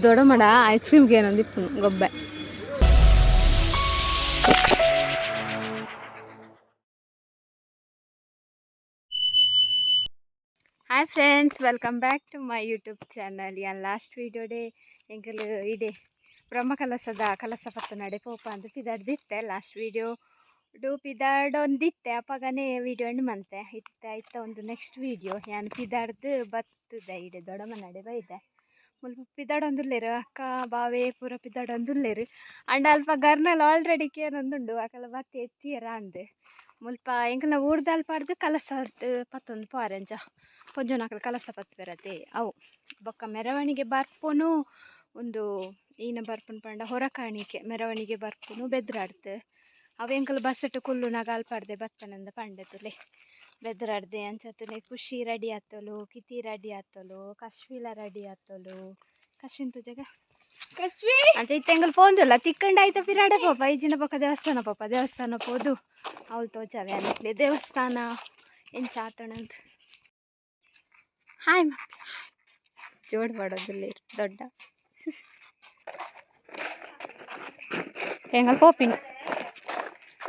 ದೊಡ್ಡ ಐಸ್ ಕ್ರೀಮ್ಗೆ ಏನೊಂದು ಇಪ್ಪುನು ಗೊಬ್ಬೆ. Hi friends, welcome back to my YouTube channel. Yan last video day ಎಂಕಲ್ ಇಡೆ Brahma ಕಲಸದ ಕಲಸ ಪತ್ತು ನಡೆ ಪೋಪ ಅಂದ್ ಪಿದಾಡ್ದಿತ್ತೆ. ಲಾಸ್ಟ್ ವೀಡಿಯೋ do ಪಿದಾಡೊಂದಿತ್ತೆ, ಅಪಗನೇ ವೀಡಿಯೋ ಎಂಡ್ ಮಂತೆ ಇತ್ತೆ. ಇತ್ತ ಒಂದು ನೆಕ್ಸ್ಟ್ ವೀಡಿಯೋ ಯಾನ್ ಪಿದಾಡ್ದು ಬತ್ತದ ಇಡೆ ದೊಡಮ ನಡೆ ಬೈದೆ. ಮುಲ್ಪ ಪಿದಾಡೊಂದುಲ್ಲೆರ್, ಅಕ್ಕ ಬಾವೆ ಪೂರ ಪಿದಾಡೊಂದುಲ್ಲೆರ್. ಅಂಡ ಅಲ್ಪ ಗರ್ನಲ್ ಆಲ್ರೆಡಿ ಕೇನೊಂದುಂಡು, ಅಕಲ ಬತ್ತಿ ಎತ್ತಿಯರ ಅಂದ್. ಮುಲ್ಪ ಎಂಕಲ್ನ ಊರ್ದಲ್ಪಾಡ್ದು ಕಲಸ ಪತ್ತೊಂದು ಪೋರೆ, ಅಂಚ ಪೊಂಜೋನಕುಲು ಕಲಸ ಪತ್ಪೆರತೆ ಅವು. ಬೊಕ್ಕ ಮೆರವಣಿಗೆ ಬರ್ಪುನು, ಒಂದು ಈನ ಬರ್ಪುನು ಪಂಡ ಹೊರಕಾಣಿಕೆ ಮೆರವಣಿಗೆ ಬರ್ಪುನು ಬೆದ್ರಾಡ್ದು. ಅವು ಎಂಕುಲು ಬಸ್ಸಟ್ ಕುಲ್ಲುನಾಗ ಅಲ್ಪಾಡ್ದೆ ಬತ್ತನಂದ ಪಂಡೆ ತುಲೆ ಬೆದ್ರಾಡ್ದೆ. ಅಂಚತ್ತನೆ ಖುಷಿ ರೆಡಿ ಆತೊಲು, ಕಿತಿ ರೆಡಿ ಆತೊಲು, ಕಶ್ವಿಲ ರೆಡಿ ಆತೊಲು. ಕಶ್ವಿನ್ ತೂಜಗ ಅಂಚ ಇತ್ತೆ ಎಂಕುಲು ಪೋಂದುಲ್ಲ. ತಿಕ್ಕಂಡ ಆಯ್ತ ಪಿರಾಡ ಪೋಪ ಇಜ್ಜಿನ ಬೊಕ್ಕ ದೇವಸ್ಥಾನ ಪೋಪ. ದೇವಸ್ಥಾನ ಪೋದು ಅವಳು ತೋಜಾವೆ ಅನ್ನಟ್ಲೆ ದೇವಸ್ಥಾನ ಎಂಚ ಆತಣಂತ. ಹಾಯ್ ಮಕ್ಕಳ, ಜೋಡ್ ಮಾಡೋದಿಲ್ಲ ದೊಡ್ಡ ಎಂಗಲ್ ಪೋಪಿನ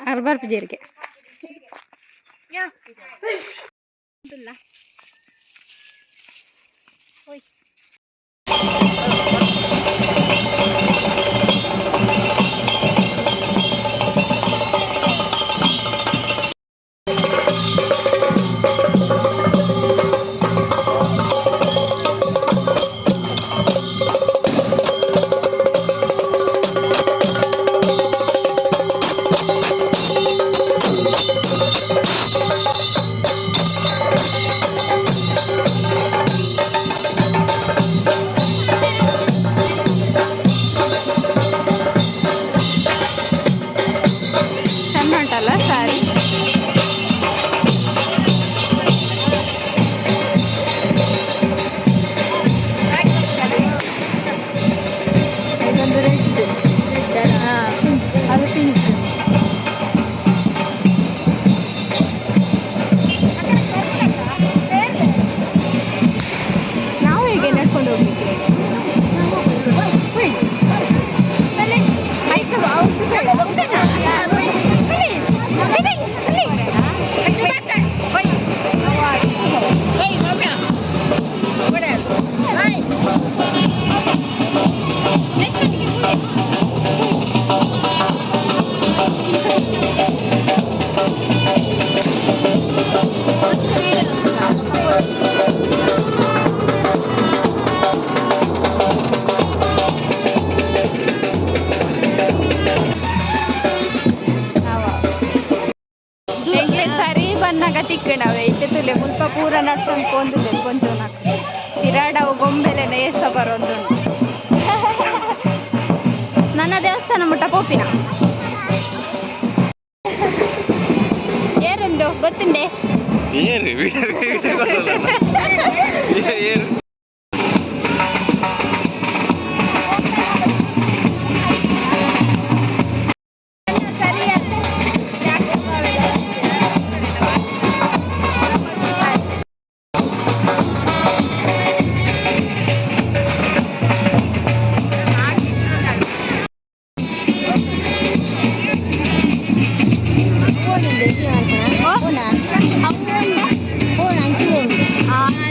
ಅಗಲ್ ಬರ್ಪು ಜೀರಿಗೆ ಇಲ್ಲ. ಓಯ್. ಚಂದ ಉಂಟಲ್ಲ ಸಾರಿ? ಇದೊಂದು ರೆಡ್, ಅದು ಪಿಂಕ್. ನಾವು ಹೇಗೆ ನಡ್ಕೊಂಡು ಹೋಗ್ಲಿಕ್ಕೆ? ಆಯ್ತು. ಎಂಕ್ಲೆ ಸರಿ ಬನ್ನಾಗ ತಿಕ್ಕಣವೆ ಇತ್ತೆ ತುಲೆ. ಮುಲ್ಪ ಪೂರ ನಡ್ಕೊಂಡು ಪೋಂದುಲ್ಲೆ ಕೊಂಚೋನಾಕ ಪಿರಾಡವು ಗೊಂಬೆಲೆನ ಏಸ ಬರೋದುಂಟು. ನನ್ನ ದೇವಸ್ಥಾನ ಮುಟ್ಟ ಪೋಪಿನ ಏರುಂದು ಗೊತ್ತುಂಡೆ. ಏರು ಏರು.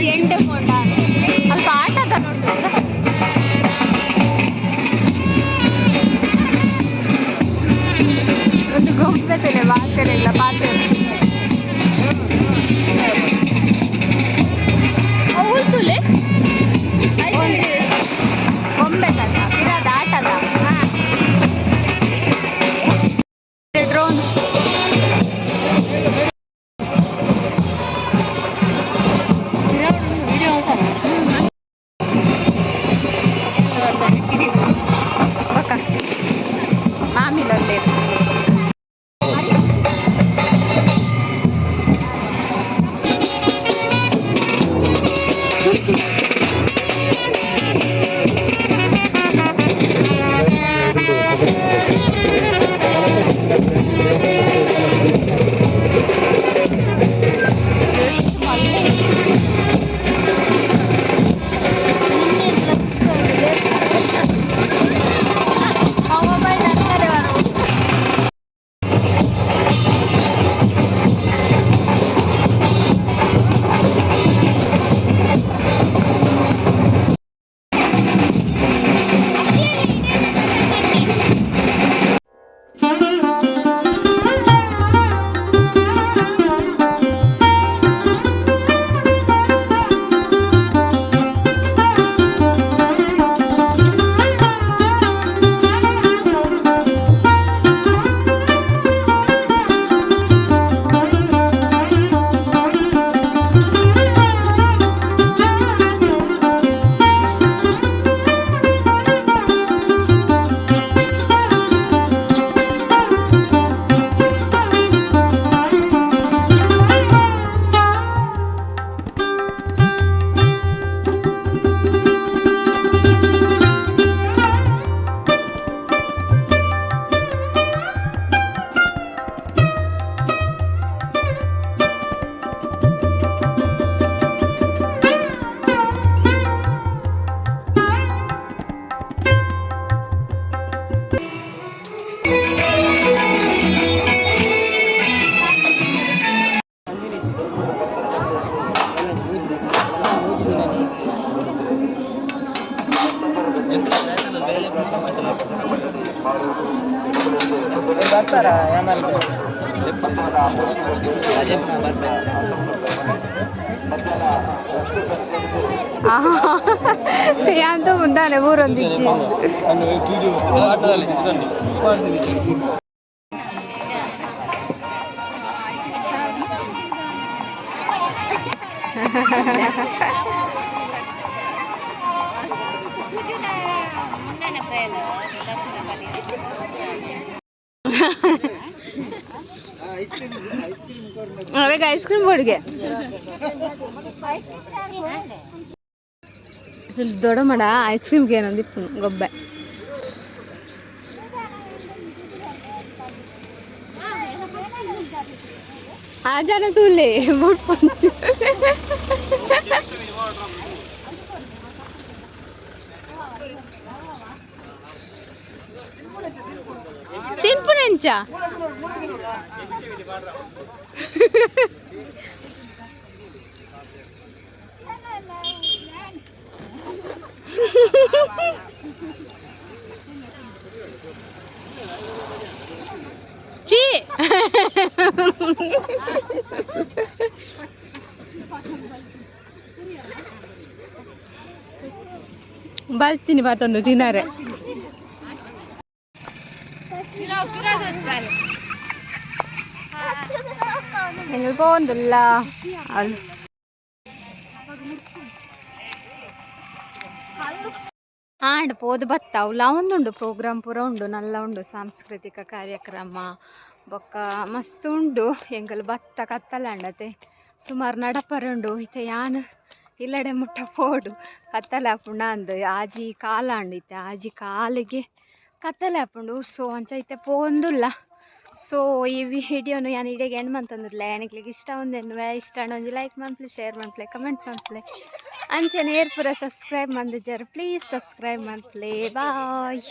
ಚೆಂಡು ಪೋಂಡ ಅಲ್ಪ ಆಟದ ಉಂಟು. ಒಂದು ಗೊಂಬೆ ತಲೆ ಬಾತೆರೆಲ್ಲ ಪಾತೆ ತುಲೆ. ಗೊಂಬೆ ತದ ಪಿರಾದ ಆಟದ ಡ್ರೋನ್. ಯಾಂತ ಮುಂದಾನೆ ಊರೊಂದಿಜ್ಜಿ. ಅವಾಗ ಐಸ್ ಕ್ರೀಮ್ ಬೋರ್ಡ್ಗೆ ದೊಡ್ಡ ಮಡ ಐಸ್ ಕ್ರೀಮ್ಗೆ ಏನೊಂದು ಇಪ್ಪುನು ಗೊಬ್ಬೆ. ಆ ಜನ ತೂಲೆ ಬುಡ್ಪು. ತಿನ್ಪುನೆಂಚ? ಚೀ, ಬಲ್ತೀನಿ ಮತ್ತೊಂದು ತಿನ್ನಾರೆ. ಎಂಗಲ್ ಪೋಂದುಲ್ಲ ಅಲ್ಲಿ. ಆಂಡ್ ಪೋದು ಬತ್ತ ಅವ್ಲ ಒಂದುಂಡು ಪ್ರೋಗ್ರಾಮ್ ಪೂರ ಉಂಡು, ನಲ್ಲ ಉಂಡು. ಸಾಂಸ್ಕೃತಿಕ ಕಾರ್ಯಕ್ರಮ ಬೊಕ್ಕ ಮಸ್ತ್ ಉಂಡು. ಎಂಕಲ್ ಬತ್ತ ಕತ್ತಲಾಂಡತೆ, ಸುಮಾರು ನಡಪರೆ ಉಂಡು. ಇತ್ತೆ ಯಾನ್ ಇಲ್ಲಡೆ ಮುಟ್ಟ ಪೋಡು, ಕತ್ತಲೆ ಆಪುಂಡ ಅಂದ್. ಆಜಿ ಕಾಲಾಂಡು ಇತ್ತೆ, ಆಜಿ ಕಾಲಿಗೆ ಕತ್ತಲೆ ಆಪುಂಡು. ಸೊ ಅಂಚ ಇತ್ತೆ ಪೋಂದುಲ್ಲ. ಸೊ ಈ ವಿಡಿಯೋನು ಯಾನ್ ಇಡೆಗ್ ಎಂಡ್ ಮಂತೊಂದುಲ್ಲೆ. ನಿಕ್ಲೆಗ್ ಇಷ್ಟ ಒಂದೆನ್ನುವೆ. ಇಷ್ಟ ಆಂಡ ಒಂಜಿ ಲೈಕ್ ಮನ್ಪುಲೆ, ಶೇರ್ ಮನ್ಪುಲೆ, ಕಮೆಂಟ್ ಮನ್ಪುಲೆ. ಅಂಚನೆ ಏರ್ ಪೂರ ಸಬ್ಸ್ಕ್ರೈಬ್ ಮಂದಿಜ್ಜಾರ್, ಪ್ಲೀಸ್ ಸಬ್ಸ್ಕ್ರೈಬ್ ಮನ್ಪುಲೆ. ಬಾಯ್.